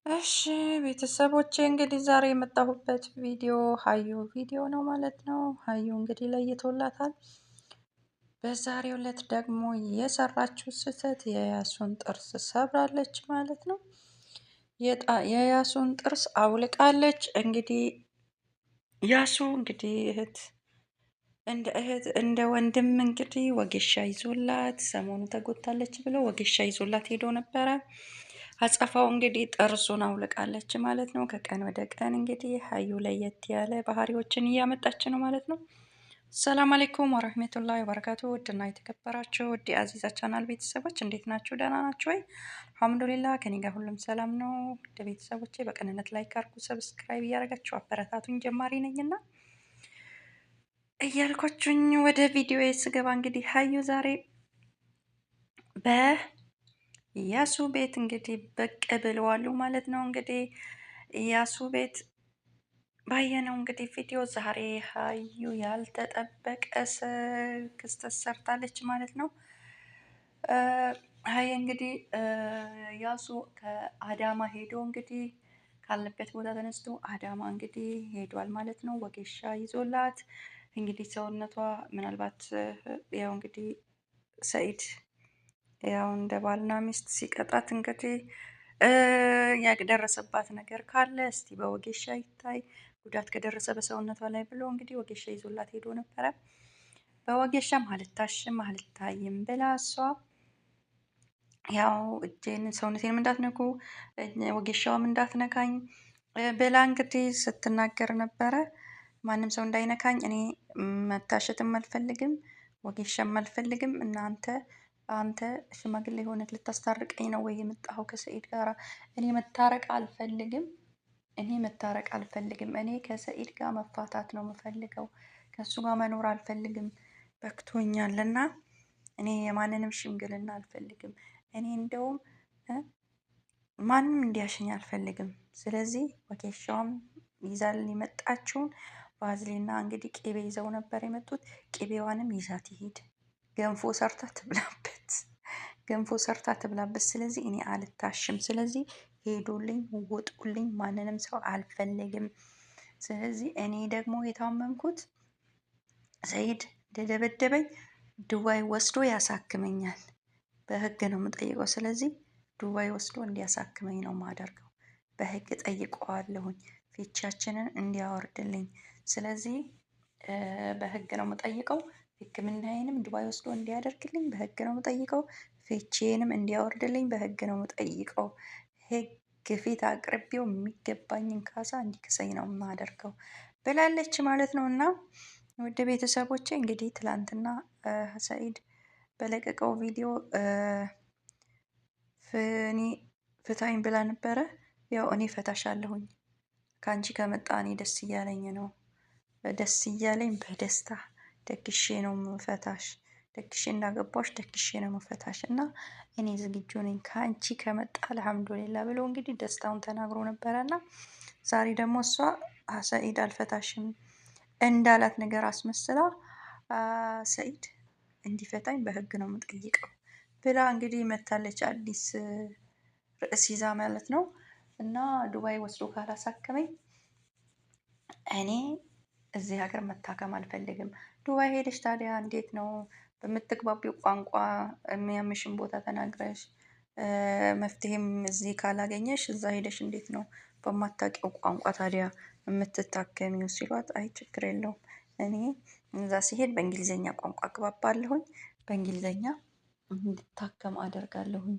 እሺ ቤተሰቦቼ እንግዲህ ዛሬ የመጣሁበት ቪዲዮ ሀዩ ቪዲዮ ነው ማለት ነው። ሀዩ እንግዲህ ለይቶላታል። በዛሬው ዕለት ደግሞ የሰራችው ስህተት የያሱን ጥርስ ሰብራለች ማለት ነው። የያሱን ጥርስ አውልቃለች። እንግዲህ ያሱ እንግዲህ እህት እንደ እህት እንደ ወንድም እንግዲህ ወጌሻ ይዞላት ሰሞኑ ተጎድታለች ብሎ ወጌሻ ይዞላት ሄዶ ነበረ። አጸፋው እንግዲህ ጥርሱን አውልቃለች ማለት ነው። ከቀን ወደ ቀን እንግዲህ ሀዩ ለየት ያለ ባህሪዎችን እያመጣች ነው ማለት ነው። ሰላም አለይኩም ወረህመቱላሂ ወበረካቱ። ውድና የተከበራችሁ ውድ የአዚዛ ቻናል ቤተሰቦች እንዴት ናችሁ? ደህና ናችሁ ወይ? አልሐምዱሊላህ ከኔ ጋር ሁሉም ሰላም ነው። ውድ ቤተሰቦቼ በቅንነት like አድርጉ፣ subscribe እያደረጋችሁ አበረታቱኝ። ጀማሪ ነኝና እያልኳችሁኝ ወደ ቪዲዮ ስገባ እንግዲህ ሀዩ ዛሬ በያሱ ቤት እንግዲህ ብቅ ብለዋሉ ማለት ነው። እንግዲህ ያሱ ቤት ባየነው እንግዲህ ቪዲዮ ዛሬ ሀዩ ያልተጠበቀ ክስተት ሰርታለች ማለት ነው። ሀይ እንግዲህ ያሱ ከአዳማ ሄዶ እንግዲህ ካለበት ቦታ ተነስቶ አዳማ እንግዲህ ሄዷል ማለት ነው። ወጌሻ ይዞላት እንግዲህ ሰውነቷ ምናልባት ያው እንግዲህ ሰኢድ ያው እንደ ባልና ሚስት ሲቀጣት እንግዲህ ያደረሰባት ነገር ካለ እስቲ በወጌሻ ይታይ፣ ጉዳት ከደረሰ በሰውነቷ ላይ ብሎ እንግዲህ ወጌሻ ይዞላት ሄዶ ነበረ። በወጌሻም አልታሽም አልታይም ብላ እሷ ያው እጄን ሰውነቴንም እንዳትነኩ ወጌሻውም እንዳትነካኝ ብላ እንግዲህ ስትናገር ነበረ። ማንም ሰው እንዳይነካኝ እኔ መታሸትም አልፈልግም፣ ወጌሻም አልፈልግም። እናንተ አንተ ሽማግሌ ሆነህ ልታስታርቀኝ ነው ወይ የመጣኸው ከሰኢድ ጋራ? እኔ መታረቅ አልፈልግም። እኔ መታረቅ አልፈልግም። እኔ ከሰኢድ ጋር መፋታት ነው የምፈልገው። ከእሱ ጋር መኖር አልፈልግም። በክቶኛል እና እኔ የማንንም ሽምግልና አልፈልግም። እኔ እንደውም ማንም እንዲያሸኝ አልፈልግም። ስለዚህ ወጌሻውም ይዛልን የመጣችውን ቫዝሊና እንግዲህ ቅቤ ይዘው ነበር የመጡት። ቅቤዋንም ይዛት ይሄድ፣ ገንፎ ሰርታ ትብላበት፣ ገንፎ ሰርታ ትብላበት። ስለዚህ እኔ አልታሽም። ስለዚህ ሄዱልኝ፣ ውጡልኝ፣ ማንንም ሰው አልፈልግም። ስለዚህ እኔ ደግሞ የታመምኩት ሰኢድ እንደደበደበኝ ዱባይ ወስዶ ያሳክመኛል። በህግ ነው የምጠይቀው። ስለዚህ ዱባይ ወስዶ እንዲያሳክመኝ ነው የማደርገው። በህግ ጠይቀዋለሁኝ ፊቻችንን እንዲያወርድልኝ። ስለዚህ በህግ ነው የምጠይቀው። ሕክምናዬንም ዱባይ ወስዶ እንዲያደርግልኝ በህግ ነው የምጠይቀው። ፍቼንም እንዲያወርድልኝ በህግ ነው የምጠይቀው። ህግ ፊት አቅርቤው የሚገባኝን ካሳ እንዲክሰኝ ነው የማደርገው ብላለች ማለት ነው። እና ውድ ቤተሰቦቼ እንግዲህ ትላንትና ሰኢድ በለቀቀው ቪዲዮ ፍኒ ፍታኝ ብላ ነበረ። ያው እኔ ፈታሻለሁኝ ከአንቺ ከመጣ እኔ ደስ እያለኝ ነው፣ ደስ እያለኝ በደስታ ደግሼ ነው ምፈታሽ፣ ደግሼ እንዳገባሽ ደግሼ ነው ምፈታሽ እና እኔ ዝግጁ ነኝ ከአንቺ ከመጣ አልሐምዱሊላ ብሎ እንግዲህ ደስታውን ተናግሮ ነበረ። እና ዛሬ ደግሞ እሷ ሰኢድ አልፈታሽም እንዳላት ነገር አስመስላ ሰኢድ እንዲፈታኝ በህግ ነው የምጠይቀው ብላ እንግዲህ መታለች። አዲስ ርዕስ ይዛ ማለት ነው። እና ዱባይ ወስዶ ካላሳከመኝ እኔ እዚህ ሀገር መታከም አልፈልግም። ዱባይ ሄደሽ ታዲያ እንዴት ነው በምትግባቢው ቋንቋ የሚያምሽን ቦታ ተናግረሽ መፍትሄም እዚህ ካላገኘሽ እዛ ሄደሽ እንዴት ነው በማታውቂው ቋንቋ ታዲያ የምትታከሚው ሲሏት፣ አይ ችግር የለውም እኔ እዛ ሲሄድ በእንግሊዝኛ ቋንቋ አግባባለሁኝ፣ በእንግሊዝኛ እንድታከም አደርጋለሁኝ።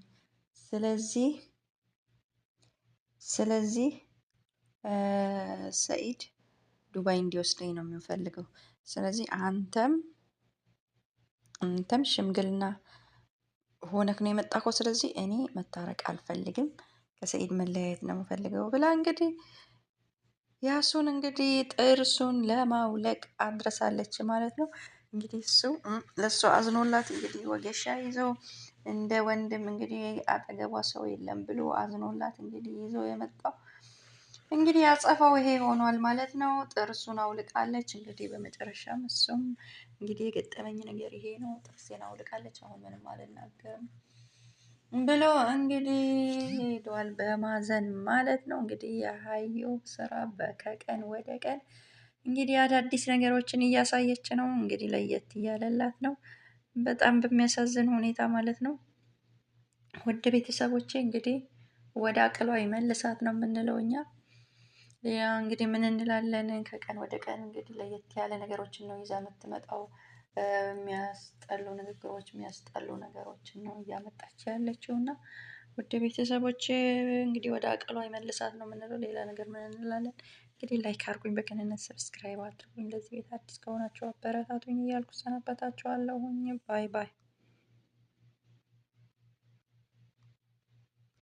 ስለዚህ ሰኢድ ዱባይ እንዲወስደኝ ነው የምፈልገው። ስለዚህ አንተም ሽምግልና ሆነክ ነው የመጣከው። ስለዚህ እኔ መታረቅ አልፈልግም፣ ከሰኢድ መለያየት ነው የምፈልገው ብላ እንግዲህ ያሱን እንግዲህ ጥርሱን ለማውለቅ አድረሳለች ማለት ነው። እንግዲህ እሱ ለእሱ አዝኖላት እንግዲህ ወጌሻ ይዞ እንደ ወንድም እንግዲህ አጠገቧ ሰው የለም ብሎ አዝኖላት እንግዲህ ይዞ የመጣው እንግዲህ ያጸፋው ይሄ ሆኗል ማለት ነው። ጥርሱን አውልቃለች። እንግዲህ በመጨረሻም እሱም እንግዲህ የገጠመኝ ነገር ይሄ ነው፣ ጥርሴን አውልቃለች፣ አሁን ምንም አልናገርም ብሎ እንግዲህ ሄዷል በማዘን ማለት ነው። እንግዲህ የሀዩ ስራ ከቀን ወደ ቀን እንግዲህ አዳዲስ ነገሮችን እያሳየች ነው። እንግዲህ ለየት እያለላት ነው። በጣም በሚያሳዝን ሁኔታ ማለት ነው። ውድ ቤተሰቦቼ እንግዲህ ወደ አቅሏ ይመልሳት ነው የምንለው እኛ። ያ እንግዲህ ምን እንላለን? ከቀን ወደ ቀን እንግዲህ ለየት ያለ ነገሮችን ነው ይዛ የምትመጣው። የሚያስጠሉ ንግግሮች፣ የሚያስጠሉ ነገሮችን ነው እያመጣች ያለችው እና ውድ ቤተሰቦች እንግዲህ ወደ አቅሏ ይመልሳት ነው የምንለው። ሌላ ነገር ምን እንላለን? እንግዲህ like አድርጉኝ፣ በቅንነት subscribe አድርጉኝ። ለዚህ ቤት አዲስ ከሆናችሁ አበረታቱኝ እያልኩ ሰናበታችኋለሁኝ። Bye bye።